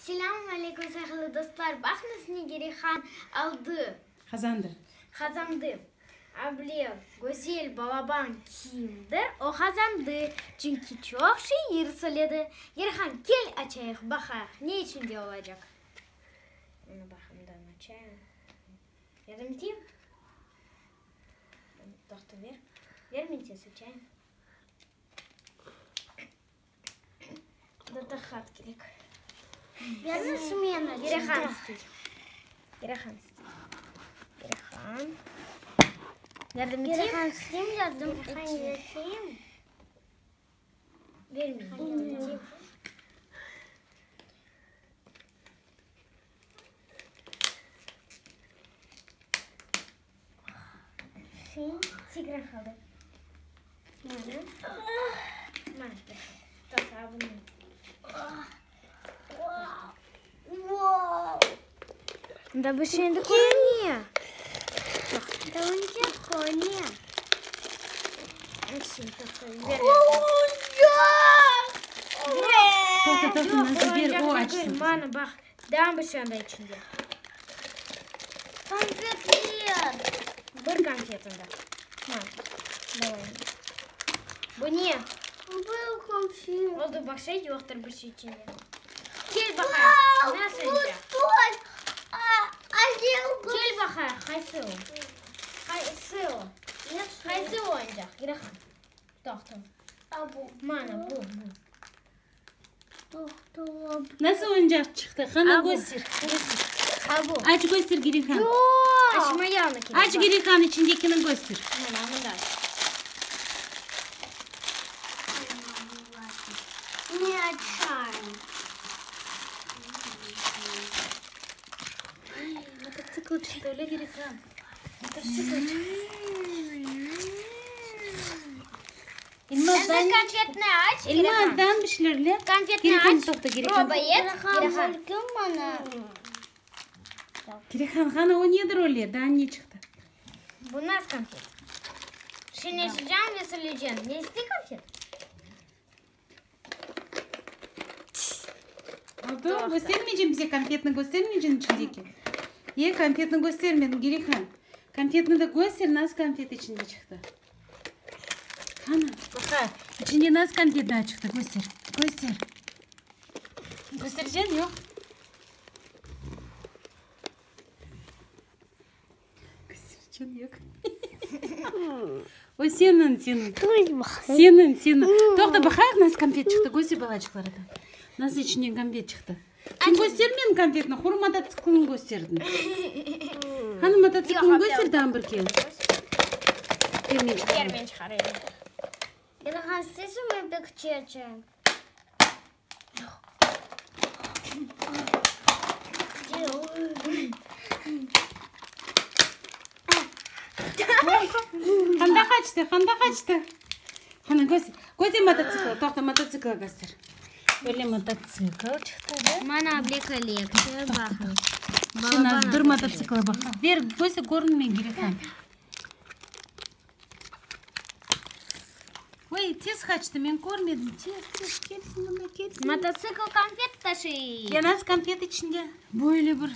Selâm aleyküm, sayğılı dostlar! Baqıñız, ne Gerihan aldı. Qazandı. Qazandı. Able, güzel balaban kimdir, o qazandı, çünki çoq şiir söyledi. Gerihan, kel açayıq, baqayıq, ne içinde olacaq? Onı baqımdan açayım. Yardım eteyim? Toqta, ver. Ver, men tez açayım. Da taqat kerek. Gerihan istey. Gerihan istey. Gerihan. Yardım eteyim? Gerihan isteyim, yardım eteyim. Ver men yardım eteyim. Tigran qaldı. Mana. Mana. Toqta, bunı. Da bu şimdi körüne. Da önce körüne. Şimdi toqta. Ver. Toqta, toqta, Nazlı, ber, o açsın. Mana, baq. Daa bir şey anda içinde. Konfetler. Bir konfet anda. Ma, davay. Bu ne? Bu konfet. Oldı, baq, şey yoqtır bir şey içinde. Kel baqayıq, nasıl Bu edi? toy. Kel baqayıq, qaysı o? Qaysı o? Qaysı oyuncaq? Girihan. Toqta. Mana, bu, bu. Nasıl oyuncaq çıqtı? Qana, köster. Aç, köster, Girihan. Açmaya onı kerek. Aç, Girihan, içindekini köster. Mana, mında aç. Ne açayım? Mototsikl çıqtı, öyle, Girihan? Mototsikl çıqtı. Endi konfetni aç, Elmazdan bir şeyler. Konfetni aç, Toqta, Girihan. proba et, Girihan. Girihan, qana, o nedir öyle? Daa ne çıqtı? Bu nasıl konfet? Şineşeceñ ve söyleyeceñ. Ne istey konfet? Oldı? Köstermeyceksin bize konfetni, köstermeyceksin içindeki? E, konfetni köstermediñ, Girihan. Konfetni de köster, nasıl konfet içinde çıqtı? Qana, baqa, içinde nasıl konfet daa çıqtı, köster, köster. Köstereceñ, yoq? Köstereceñ, yoq? O seniñ, seniñ. Seniñ, seniñ. Toqta, baqayıq, nasıl konfet çıqtı, köster balaçıqlara da. Nasıl içinden konfet çıqtı? Sen köstermediñ konfetni, quru mototsiklni kösterdiñ. Qani mototsiklni köster daa bir kere. Ber, men çıqarayım. Ber, men çıqarayım. Girihan, isteysiñmi, men pek çeçeyim? Qanda qaçtı, qanda qaçtı? Qana, köster, köster mototsikl, toqta, mototsikl köster. Böyle mototsikl çıqtı, da? Mana able kollektsiya, baqıñ. Şimdi bir mototsikl baq. Ver, köster, körünmey, Girihan. Oy, tez qaçtı, men körmedim. Tez, tez, kelsin mında, kelsin. Mototsikl konfet taşıy. Ya nasıl konfet içinde? Böyle bir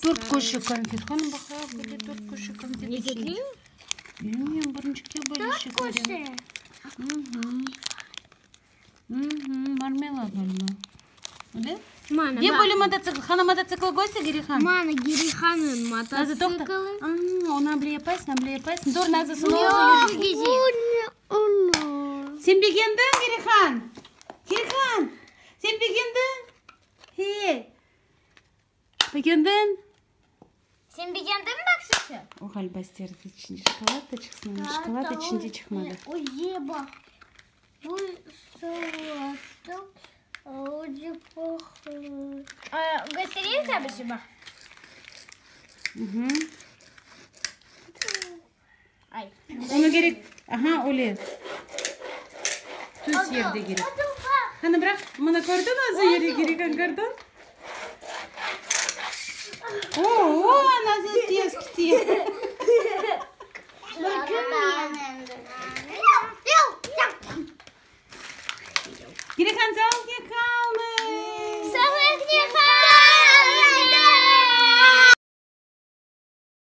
dört köşe konfet. Qani baqayıq, böyle dört köşe konfet içinde. Bilmeyim, birinci kere böyle şey körem. Köşe. Marmelad ğaliba. Öyle? Mana, Ne baq. böyle mototsikl? Qani mototsikl köster, Girihan. Mana Girihanıñ Nazı, toqta. mototsikli. Aa, onı able yapaysıñ, able yapaysıñ. Dur, Nazı, sınavı Sen begendiñ, Girihan? Girihan, sen begendiñ? Hey! Begendiñ? Sen begendiñ baqşışı? O ğaliba isterdi içinde şokolad da çıqsın, amma şokolad içinde çıqmadı. Oye, baq. Bu salatı oce pahlı. Göstereyim sana bir şey, baq. Hı. Ay. Onı kerek, aha, öyle. Tüz yerde kerek. Qani, bıraq, mına kördiñ Nazı yeri kerek, kördiñ? O, o, Nazı tez kete. Girihan, sağ ol.